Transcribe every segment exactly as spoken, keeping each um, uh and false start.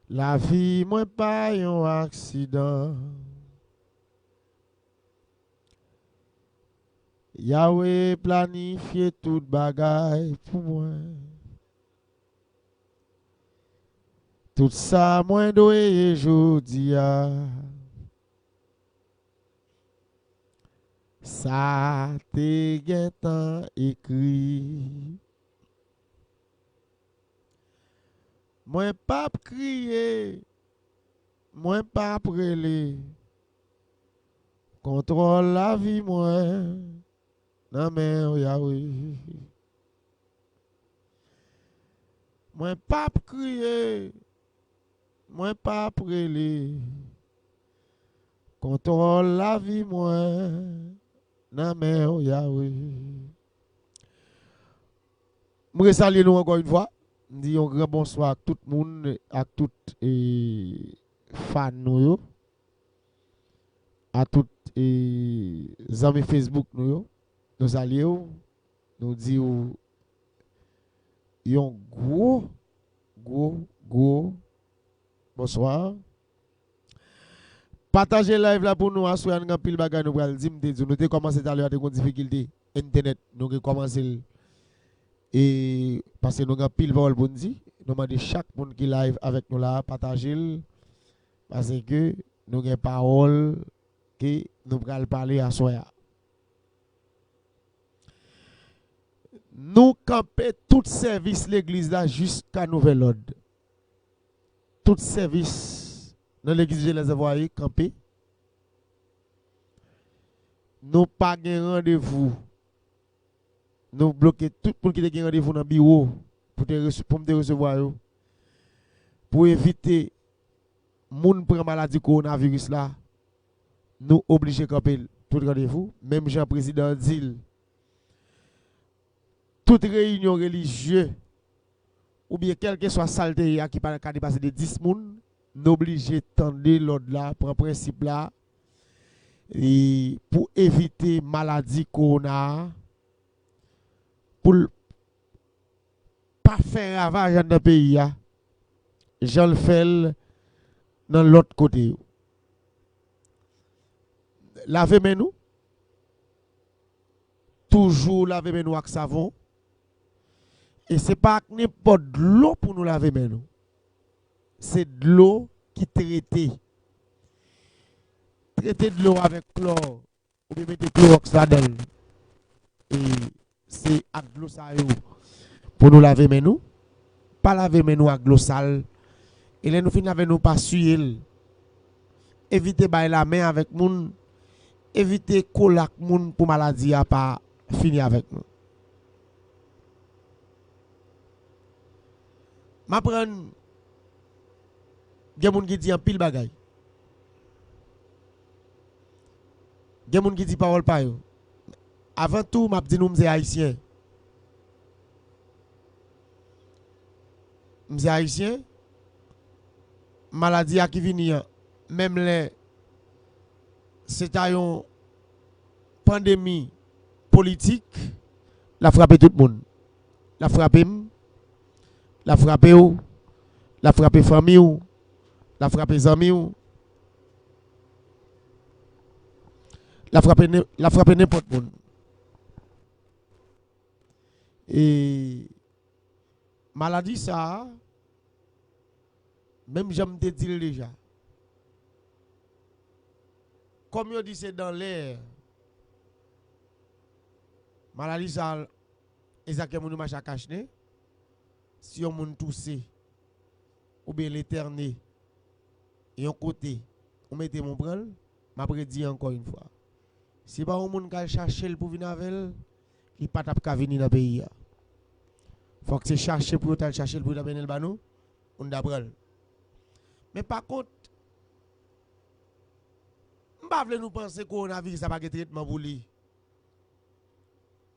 Lavi mwen pa yon aksidan. Yahweh planifye tout bagay pou mwen. Tout sa mwen dwe ye jodi a, sa te gentan ekri. Mwen p ap kriye, mwen p ap rele. Kontwòl lavi mwen nan men w, Yahweh. Mwen p ap kriye, mwen p ap rele. Kontwòl lavi mwen nan men w, Yahweh. M resalye nou ankò yon fwa. M di yon gran bonswa ak tout moun, ak tout, e, fan nou yo, a tout, e, zanmi Facebook nou yo. Nou salye w, nou di w yon gwo, gwo, gwo bonswa. Pataje live la pou nou. Aswè a, nou gen anpil bagay nou pral di. M te di w, nou te kòmanse talè a, te gon difikilte entènèt. Nou gen kòmanse l. E, paske nou gen anpil pawòl pou n di. Nou mande chak moun ki live avèk nou la, pataje l. Paske nou gen pawòl ke nou pral pale aswè a. Nou kanpe tout sèvis legliz la jiska nouvèl òd. Tout sèvis nan legliz Jenès Anvwaye kanpe. Nou pa gen randevou. Nou bloke tout moun ki te gen randevou nan biwo pou te rese-, pou m te resevwa yo. Pou evite moun pran maladi kowonaviris la, nou oblije kanpe tout randevou. Menm jan prezidan an di l, tout reyinyon relijye oubyen kèlkeswa sa l te ye a ki pa ka depase de dis moun, n oblije tande lòd la, pran prensip la, e pou evite maladi kowona a, pou l pa fè ravaj anndan peyi a, jan l fè l nan lòt kote yo. Lave men nou. Toujou lave men nou ak savon. E se pa ak nenpòt dlo pou nou lave men nou. Se dlo ki trete. Trete dlo avèk klò, oubyen mete klowòks ladan l. E se ak dlo sa yo pou nou lave men nou. Pa lave men nou ak dlo sal. E lè nou fin lave, nou pa siye l. Evite bay lamen avèk moun. Evite kole ak moun pou maladi a pa fini avèk nou. M aprann gen moun ki di anpil bagay. Gen moun ki di pawòl pa yo. Avan tou, m ap di nou, m se Ayisyen. M se Ayisyen. Maladi a ki vini an, menm lè se ta yon pandemi politik, l ap frape tout moun. L ap frape m, l ap frape w, l ap frape fanmi w, l ap frape zanmi w, l ap frape nen-, l ap frape nenpòt moun. E maladi sa a, menm jan m te di l deja, kòm yo di se dans l'air, maladi sa a, egzakteman moun yo mache ak kachnen, si yon moun touse, oubyen l etène yon kote, ou mete men w pran l, m ap redi ankò yon fwa. Si pa yon moun k al chache l pou vin avè l, li pa t ap ka vini nan peyi a. Fòk se chache pou yo t al chache l pou yo t ap mennen l ba nou, pou n ta pran l. Men pa kont, m pa vle nou panse kowonaviris la pa gen tretman pou li.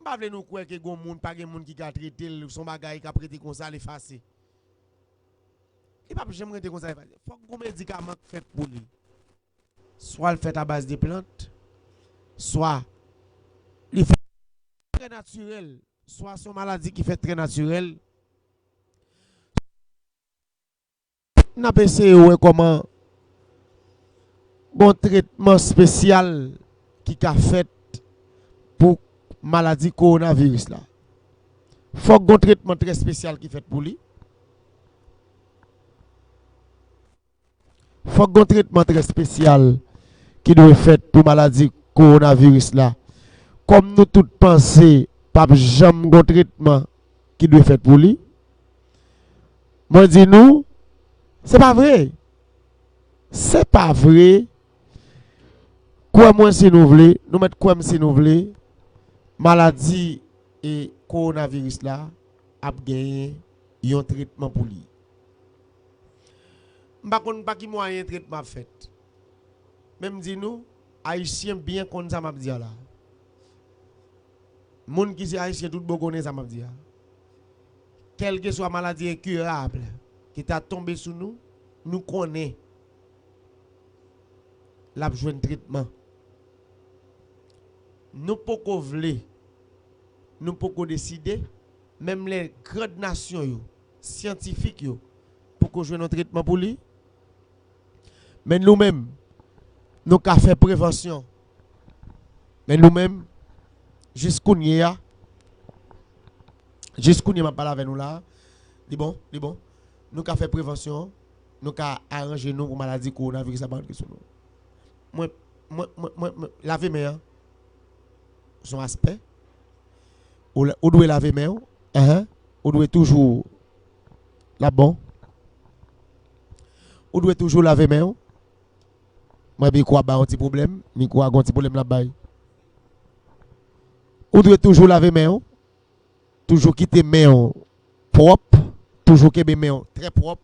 M pa vle nou kwè ke gon moun, pa gen moun ki ka trete l, se yon bagay k ap rete konsa, l efase. Li p ap janm rete konsa, l efase. Fòk gon medikaman k fèt pou li. Swa l fèt a baz de plant, swa li fèt trè natirèl, swa se yon maladi ki fèt trè natirèl. N ap eseye wè kòman gon tretman espesyal ki ka fèt pou maladi kowonaviris la. Fòk gon tretman trè espesyal ki fèt pou li. Fòk gon tretman trè espesyal ki dwe fèt pou maladi kowonaviris la. Kòm nou tout panse p ap janm gon tretman ki dwe fèt pou li, mwen di nou, se pa vre. Se pa vre. Kwè mwen si nou vle, nou mèt kwè m si nou vle, maladi e kowonaviris la ap genyen yon tretman pou li. M pa konn pa ki mwayen tretman ap fèt. Men m di nou, Ayisyen byen konn sa m ap di a la. Moun ki se Ayisyen tout bon konnen sa m ap di a. Kèlkeswa maladi enkirab ki ta tonbe sou nou, nou konnen l ap jwenn tretman. Nou poko vle, nou poko deside, menm lè grand nasyon yo, syantifik yo, poko jwenn yon tretman pou li. Men nou menm, nou ka fè prevansyon. Men nou menm, jis kounye a, jis kounye a m ap pale avè nou la, li bon, li bon. Nou ka fè prevansyon, nou ka aranje nou pou maladi kowonaviris la pa rantre sou nou. Mwen, mwen, mwen, mwen, mwen, lave men an, se yon aspè. Ou, la- ou dwe lave men w. Ahan. Ou dwe toujou. L ap bon. Ou dwe toujou lave men w. Mwen, mikwo a ba yon ti pwoblèm. Mikwo a gon ti pwoblèm l ap bay. Ou dwe toujou lave men w. Toujou kite men w pwòp. Toujou kenbe men w trè pwòp.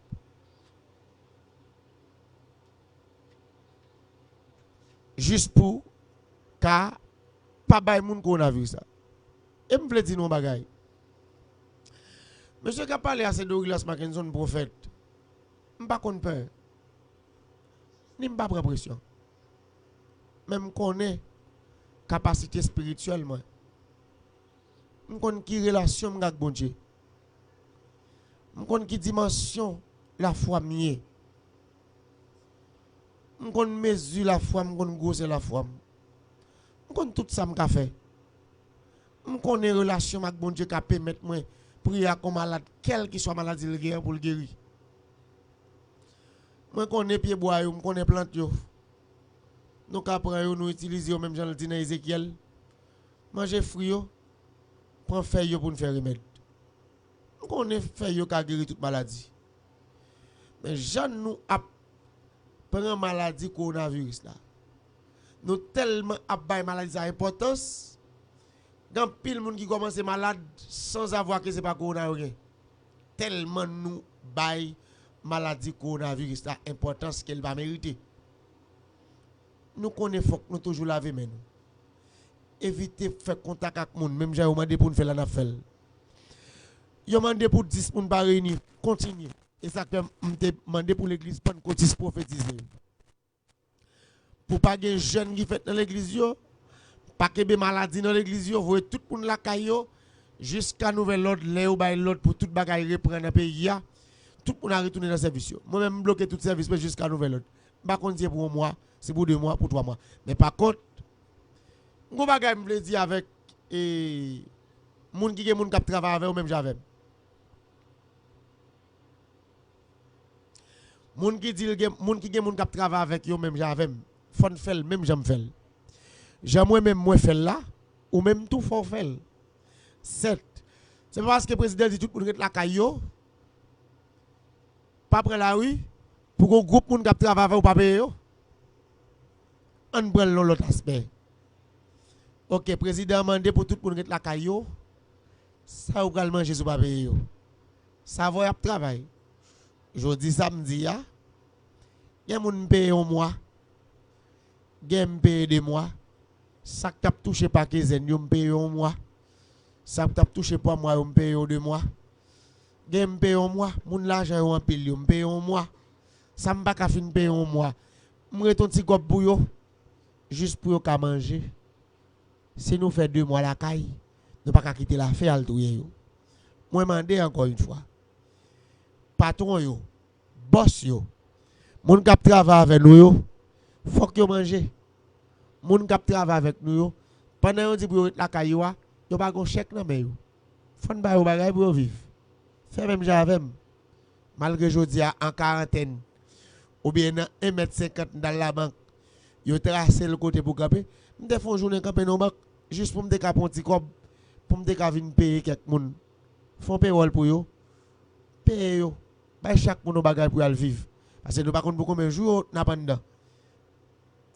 Jis pou ka pa bay moun kowonaviris la. E m vle di nou yon bagay. Mesye k ap pale a se Dorilas Mackenson, pwofèt. M pa konn pè. Ni m pa pran presyon. Men m konnen kapasite espirityèl mwen. M konn ki relasyon m gen ak Bondye. M konn ki dimansyon lafwa m ye. M konn mezi lafwa m, m konn gwosè lafwa m. M konn tout sa m ka fè. M konnen relasyon m ak Bondye ka pèmèt mwen priye ak yon malad, kèlkeswa maladi l gen an, pou l geri. Mwen konnen pyebwa yo, m konnen plant yo. Nou ka pran yo, nou itilize yo menm jan l di nan Ezekyèl. Manje fwi yo, pran fèy yo pou n fè remèd. M konnen fèy yo ka geri tout maladi. Men jan nou ap pran maladi kowonaviris la, nou tèlman ap bay maladi sa enpòtans, gen anpil moun ki kòmanse malad sanzavwa ke se pa kowona yo gen. Tèlman nou bay maladi kowonaviris la enpòtans ke l pa merite. Nou konnen fòk nou toujou lave men nou. Evite fè kontak ak moun, menm jan yo mande pou n fè l la, n ap fè l. Yo mande pou dis moun pa reyini, kontinye. E sa k fè m te mande pou legliz pannkotis pwofetize. Pou pa gen jèn ki fèt nan legliz yo, pa kenbe maladi nan legliz yo, voye tout moun lakay yo, jiska nouvèl òd, lè yo bay lòd pou tout bagay reprann nan peyi a, tout moun a retounen nan sèvis yo. Mwen menm, m bloke tout sèvis mwen jiska nouvèl òd. M pa konn si se pou yon mwa, se pou de mwa, pou twa mwa. Men pa kont, m gon bagay m vle di avèk, e, moun ki gen moun k ap travay avè yo menm jan avè m. Moun ki di l gen, moun ki gen moun k ap travay avèk yo menm jan avè m, fò n fè l menm jan m fè l. Jan mwen menm mwen fè l la, ou menm tou fò w fè l. Sèt, se pa paske prezidan di tout moun ret lakay yo, pa pran lari, pou gon gwoup moun k ap travay avè w pa peye yo. Ann pran l nan lòt aspè. Oke, prezidan an mande pou tout moun ret lakay yo. Sa yo pral manje si w pa peye yo? Savò y ap travay. Jodi samdi a, gen moun m peye yon mwa. Gen m peye de mwa. Sa k t ap touche pa kenzenn yo, m peye yon mwa. Sa k t ap touche pa mwa yo, m peye yo de mwa. Gen m peye yon mwa. Moun lajan yo anpil yo, m peye yon mwa. Sa m pa ka fin peye yon mwa, m ret yon ti kòb pou yo, jis pou yo ka manje. Si nou fè de mwa lakay, nou pa ka kite lafen al touye yo. Mwen mande ankò yon fwa, patwon yo, Bòs yo, moun k ap travay avè nou yo, fòk yo manje. Moun k ap travay avèk nou yo, pandan yo di pou yo ret lakay yo a, yo pa gen chèk nan men yo. Fò n ba yo bagay pou yo viv. Fè menm jan avè m. Malgre jodi a an karantèn, oubyen nan en mèt senkant m t al labank, yo trase l kote pou kanpe, m te fè yon jounen kanpe nan yon bank, jis pou m te ka pran yon ti kòb, pou m te ka vin peye kèk moun. Fè yon pewòl pou yo, peye yo, bay chak moun yon bagay pou y al viv. Paske nou pa konn pou konbyen jou yo n ap anndan.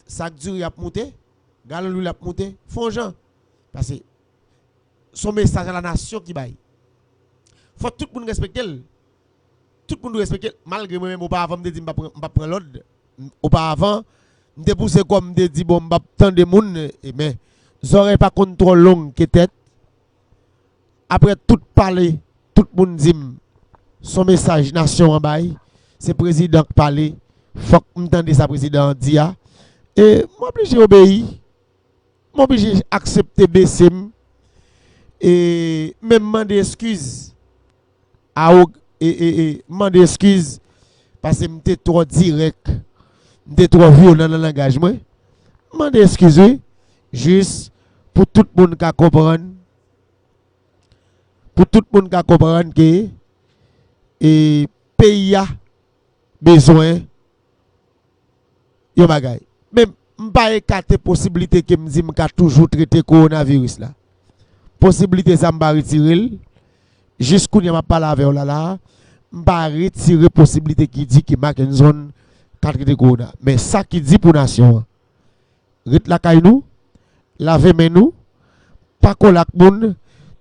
Sak diri ap moute, galon lwil ap moute, fè yon jan. Paske se yon mesaj a la nasyon ki bay. Fò tout moun respekte l. Tout moun dwe respekte l. Malgre mwen menm, oparavan, m te di m p ap pran, m p ap pran lòd. Oparavan, m te pouse kò m, m te di, bon, m p ap tande moun. E men, zòrèy pa konn twò long ke tèt. Apre tout pale, tout moun di m, se yon mesaj nasyon an bay. Se prezidan k pale. Fòk m tande sa prezidan an di a. E m oblije obeyi. M oblije aksepte bese m. E menm mande eskiz. Awog-, e, e, e, mande eskiz. Paske m te twò dirèk. M te twò vyolan nan langaj mwen. Mande eskiz, wi. Jis pou tout moun ka konprann. Pou tout moun ka konprann ke, e, peyi a bezwen yon bagay. Men m pa ekate posiblite ke m di m ka toujou trete kowonaviris la. Posiblite sa m pa retire l. Jis kounye a m ap pale avè w la la a, m pa retire posiblite ki di ke Mackenson ka trete kowona. Men sa ki di pou nasyon an, ret lakay nou, lave men nou, pa kole ak moun,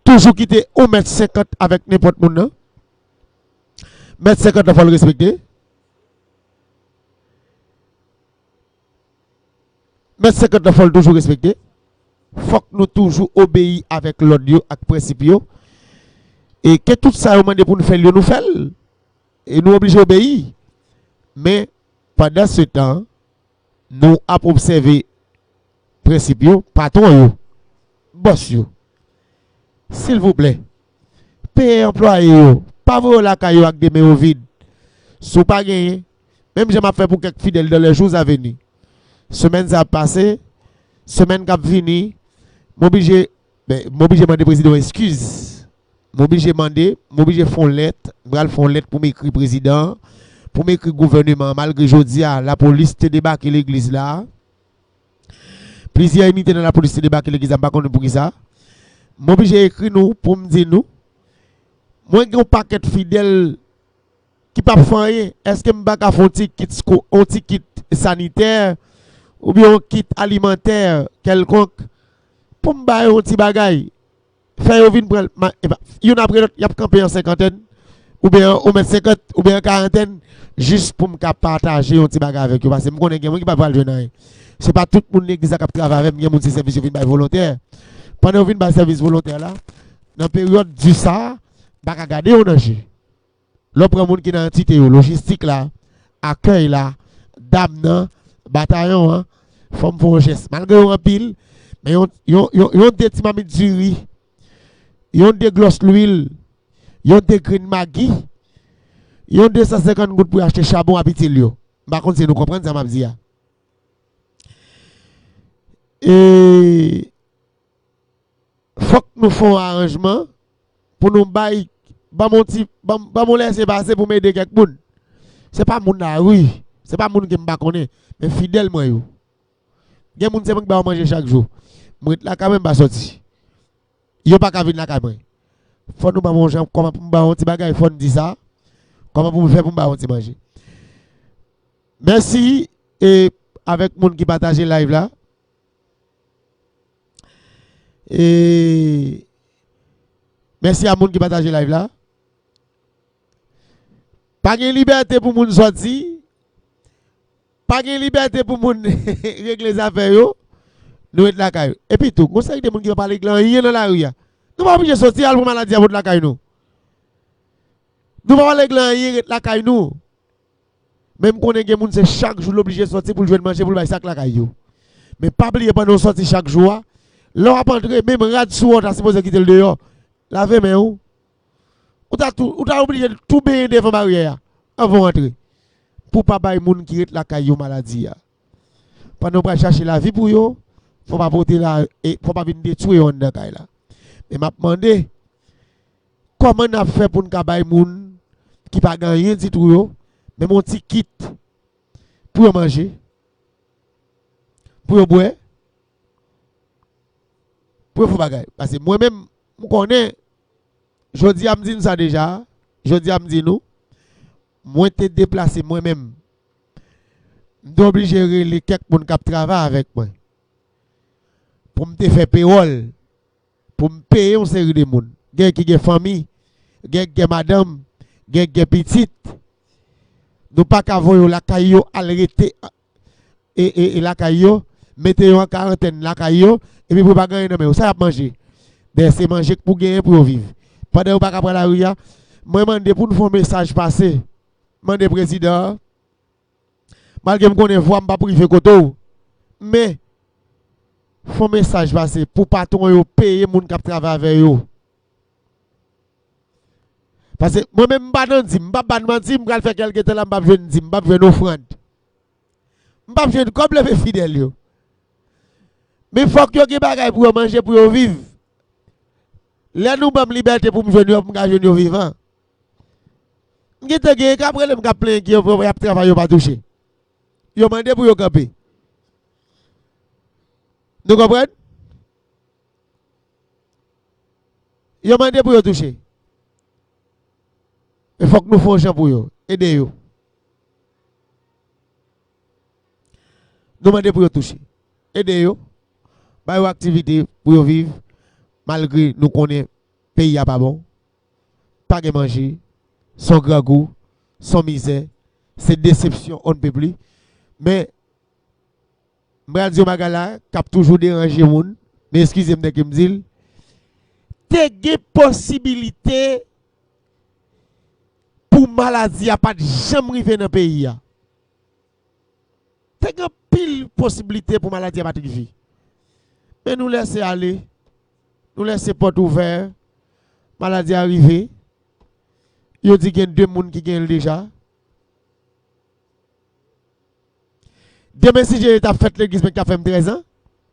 toujou kite yon mèt senkant avèk nenpòt moun nan. Mèt senkant lan fò l respekte. Mèt senkant lan fò l toujou respekte. Fòk nou toujou obeyi avèk lòd yo ak prensip yo. E ke tout sa yo mande pou n fè l yo, nou fè l. E nou oblije obeyi. Men, pandan se tan, nou ap obsève prensip yo, patwon yo, bòs yo. Silvouplè, peye anplwaye yo, pa voye yo lakay yo ak de men yo vid. Si w pa genyen, menm jan m ap fè pou kèk fidèl dans les jours à venir. Semèn sa ap pase, semèn k ap vini, m oblije, ben, m oblije mande prezidan yon eskiz. M oblije mande, m oblije fè yon lèt, m pral fè yon lèt pou m ekri prezidan an, pou m ekri gouvèneman an, malgre jodi a, lapolis te debake legliz la. Plizyè inite nan lapolis te debake legliz la, m pa konnen poukisa. M oblije ekri nou pou m di nou, mwen gen yon pakèt fidèl ki p ap fè anyen. Èske m pa ka fè yon ti kit sko-, yon ti kit sanitè oubyen yon kit alimantè kèlkonk pou m ba yo yon ti bagay? Fè yo vin pran l, ma-, e pa, youn apre lòt, y ap kanpe an senkantèn, oubyen an, yon mèt senkant, oubyen an karantèn, jis pou m ka pataje yon ti bagay avèk yo, paske m konnen gen moun ki pa pral jwenn anyen. Se pa tout moun legliz la k ap travay avè m, gen moun se sèvis yo vin bay volontè. Pandan yo vin bay sèvis volontè la, nan peryòd di sa a, m pa ka gade yo nan je. Lè w pran moun ki nan antite yo, lojistik la, akèy la, dam nan, batayon an, fò m fè yon jès. Malgre yo anpil, men yon, yon, yon, yon de ti mamit diri, yon de glòs lwil, yon de grenn magi, yon de san senkant goud pou y achte chabon ap itil yo. M pa konn si nou konprann sa m ap di a. E fòk nou fè yon aranjman pou nou bay, ban m yon ti, ban m, ban m yon lèse pase pou m ede kèk moun. Se pa moun lari, se pa moun ke m pa konnen, men fidèl mwen yo. Gen moun se mwen ki ba yo manje chak jou. M ret lakay mwen, m pa sòti. Yo pa ka vin lakay mwen. Fò nou ban m yon jan, kòman pou m ba yo yon ti bagay, fò n di sa. Kòman pou m fè pou m ba yo yon ti manje. Mèsi, e, avèk moun ki pataje live la. E, mèsi a moun ki pataje live la. Pa gen libète pou moun sòti. Pa gen libète pou moun regle zafè yo. Nou ret lakay. Epi tou, gon seri de moun ki pa pale angle anyen nan lari a. Nou pa oblije sòti al pran maladi a pou lakay nou. Nou pa pale angle anyen, ret lakay nou. Men m konnen gen moun se chak jou l oblije sòti pou l jwenn manje pou l bay sa k lakay yo. Men pa bliye pandan w sòti chak jou a, lè w ap antre, menm rad sou ou a w ta sipoze kite l deyò. Lave men w. Ou ta tou, ou ta oblije tou benyen devan baryè a anvan w antre. pou pa bay moun ki ret lakay yo maladi a. Pandan w pral chache lavi pou yo, fò w pa pote la, e fò w pa vin detwi yo anndan kay la. Men m ap mande, kòman n ap fè pou n ka bay moun ki pa gen anyen ditou yo, menm yon ti kit pou yo manje, pou yo bwè, pou yo fè bagay. Paske mwen menm, m konnen, jodi a m di n sa deja, jodi a m di nou, mwen te deplase mwen menm. M te oblije rele kèk moun k ap travay avèk mwen. Pou m te fè pewòl, pou m peye yon seri de moun. Gen ki gen fanmi, gen ki gen madanm, gen ki gen pitit. Nou pa ka voye yo lakay yo al rete e, e, e lakay yo, mete yo an karantèn lakay yo, epi pou yo pa gen anyen nan men yo. Sa y ap manje? Dayè se manje k pou genyen pou yo viv. Pandan yo pa ka pran lari a, mwen mande pou n fè yon mesaj pase. Mande prezidan an, malgre m konnen vwa m p ap rive kote w, men fè yon mesaj pase pou patwon yo peye moun k ap travay avè yo. Paske mwen menm m pa nan dim, m p ap ba n manti, m pral fè kèlke tan la, m p ap jwenn dim, m p ap jwenn ofrann. M p ap jwenn kòb leve fidèl yo. Men fòk yo gen bagay pou yo manje, pou yo viv. Lè nou ban m libète pou m jwenn yo, pou m ka jwenn yo vivan. M gentan gen k ap rele m, k ap plenyen ki yo, y ap travay, yo pa touche. Yo mande pou yo kanpe. Nou konprann? Yo mande pou yo touche. E fòk nou fè yon jan pou yo. Ede yo. Nou mande pou yo touche. Ede yo. Ba yo aktivite pou yo viv. Malgre nou konnen peyi a pa bon. Pa gen manje. Se yon grangou. Se yon mizè. Se desepsyon on ne peut plus. Men, m pral di yon bagay la k ap toujou deranje moun, men eskize m dèke m di l, te gen posibilite pou maladi a pa t janm rive nan peyi a. Te gen anpil posibilite pou maladi a pa t rive. Men nou lèse ale, nou lèse pòt ouvè, maladi a rive, yo di gen de moun ki gen l deja. Demen, si Dye vle, t ap fèt legliz, men k t ap fè m trèz an.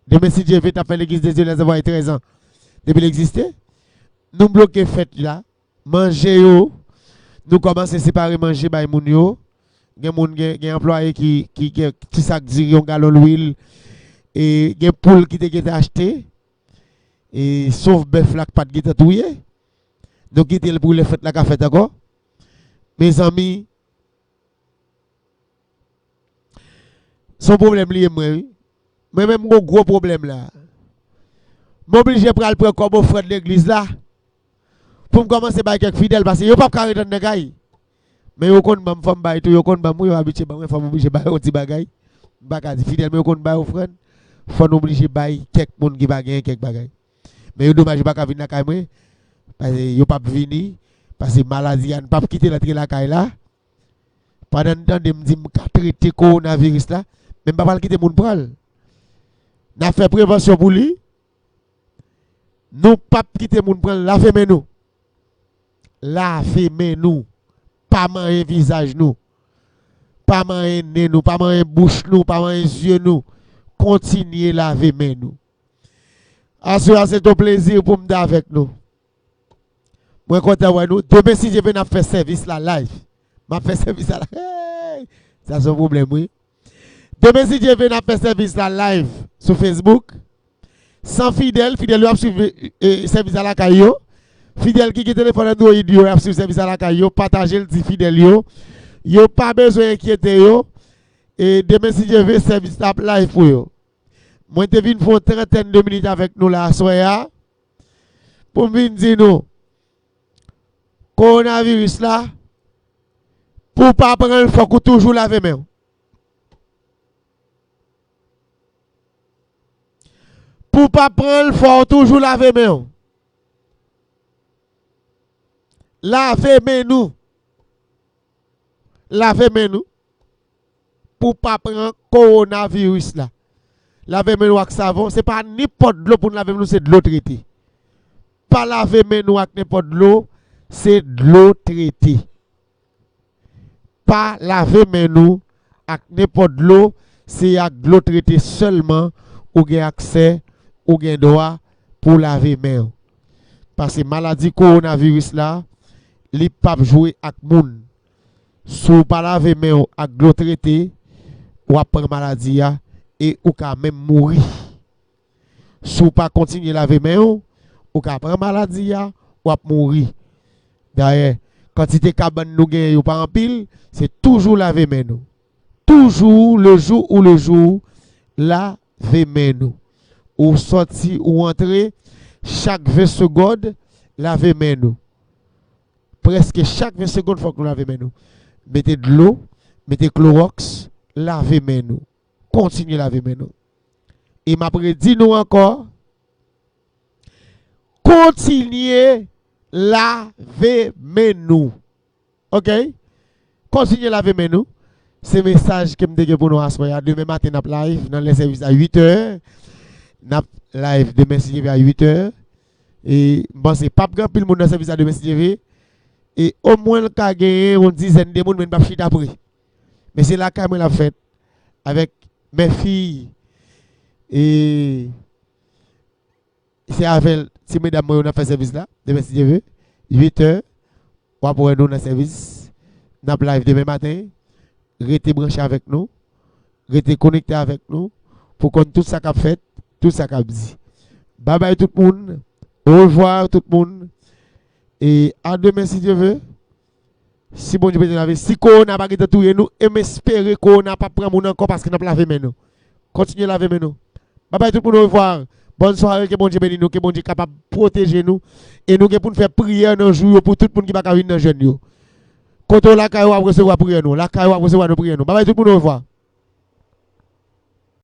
Demen, si Dye vle, t ap fè legliz de Dye les Envoyés trèz an depi l egziste. Nou bloke fèt la. Manje yo, nou kòmanse separe manje bay moun yo. Gen moun, gen, gen anplwaye ki, ki gen ti sak diri, yon galon lwil. E gen poul ki te gentan achte. E sof bèf la k pa t gentan touye. Nou kite l pou lè fèt la ka fèt ankò. Mezanmi, se yon pwoblèm li ye mwen, wi. Mwen menm, m gon gwo pwoblèm la. M oblije pral pran kòb ofrann legliz la pou m kòmanse bay kèk fidèl, paske yo p ap ka ret anndan kay. Men yo konn ban m, fò m bay tou, yo konn ban m, wi, yo abitye ban mwen, fò m oblije bay yon ti bagay. M pa ka di fidèl, men yo konn bay ofrann, fò n oblije bay kèk moun ki pa genyen kèk bagay. Men yo domaj, yo pa ka vin lakay mwen, paske yo p ap vini, paske maladi a, n p ap kite l antre lakay la. Pandan n tande m di m ka trete kowonaviris la, men m pa pral kite moun pran l. N ap fè prevansyon pou li. Nou p ap kite moun pran l. Lave men nou. Lave men nou. Pa manyen vizaj nou. Pa manyen nen nou. Pa manyen bouch nou. Pa manyen zye nou. Kontinye lave men nou. Aswè a, se t on plezi pou m t avèk nou. Mwen kontan wè nou. Demen, si Dye vle, n ap fè sèvis la live. M ap fè sèvis la live. Hey! Sa se yon pwoblèm, wi. Demen, si Dye vle, n ap fè sèvis la live sou Facebook. San fidèl, fidèl yo ap swiv, e, sèvis la lakay yo. Fidèl ki gen telefòn Android yo, y ap swiv sèvis la lakay yo. Pataje l, di fidèl yo. Yo pa bezwen enkyete yo. E demen, si Dye vle, sèvis la ap live pou yo. Mwen te vin fè yon trantèn de minit avèk nou la aswè a, pou m vin di nou, kowonaviris la, pou w pa pran l, fòk ou toujou lave men w. Pou w pa pran l, fò w toujou lave men w. Lave men nou. Lave men nou. Pou w pa pran kowonaviris la. Lave men nou ak savon. Se pa nenpòt dlo pou n lave men nou, se dlo trete. Pa lave men nou ak nenpòt dlo, se dlo trete. pa lave men nou ak nenpòt dlo, se ak dlo trete sèlman ou gen aksè, ou gen dwa pou w lave men w. Paske maladi kowonaviris la, li p ap jwe ak moun. Si w pa lave men w ak dlo trete, w ap pran maladi a e ou ka menm mouri. Si w pa kontinye lave men w, ou ka pran maladi a, w ap mouri. Dayè, kantite kabann nou genyen yo pa anpil, se toujou lave men nou. Toujou, le jour ou le jour, lave men nou. Ou sòti, ou antre, chak ven segond, lave men nou. Prèske chak ven segond, fòk nou lave men nou. Mete dlo, mete klowòks, lave men nou. Kontinye lave men nou. E m ap redi nou ankò, kontinye lave men nou. Oke? Kontinye lave men nou. Se mesaj ke m te gen pou nou aswè a. Demen maten, n ap live nan lè sèvis a uit è. N ap live demen, si Dye vle, a uit è. E m panse p ap gen anpil moun nan sèvis la demen, si Dye vle. E omwen l ka genyen yon dizèn de moun, men n p ap chita pre. Men se lakay mwen l ap fèt. Avèk mèfi. E se avè ti medam mwen yo n ap fè sèvis la. Demen, si Dye vle. Uit è. W ap wè nou nan sèvis. N ap live demen maten. Rete branche avèk nou. Rete konekte avèk nou pou konn tout sa k ap fèt, tout sa k ap di. Babay tout moun. Orevwa tout moun. E a demen, si Dye vle. Si Bondye pèmèt n lave, si kowona pa gentan touye nou, e m espere kowona p ap pran moun ankò paske n ap lave men nou. Kontinye lave men nou. Babay tout moun, orevwa. Bòn sware, ke Bondye beni nou, ke Bondye kapab pwoteje nou. E nou gen pou n fè priyè nan jou yo pou tout moun ki pa ka vin nan jèn yo. Kote w lakay ou ap resevwa priyè nou. Lakay ou ap resevwa nou priyè nou. Babay tout moun, orevwa.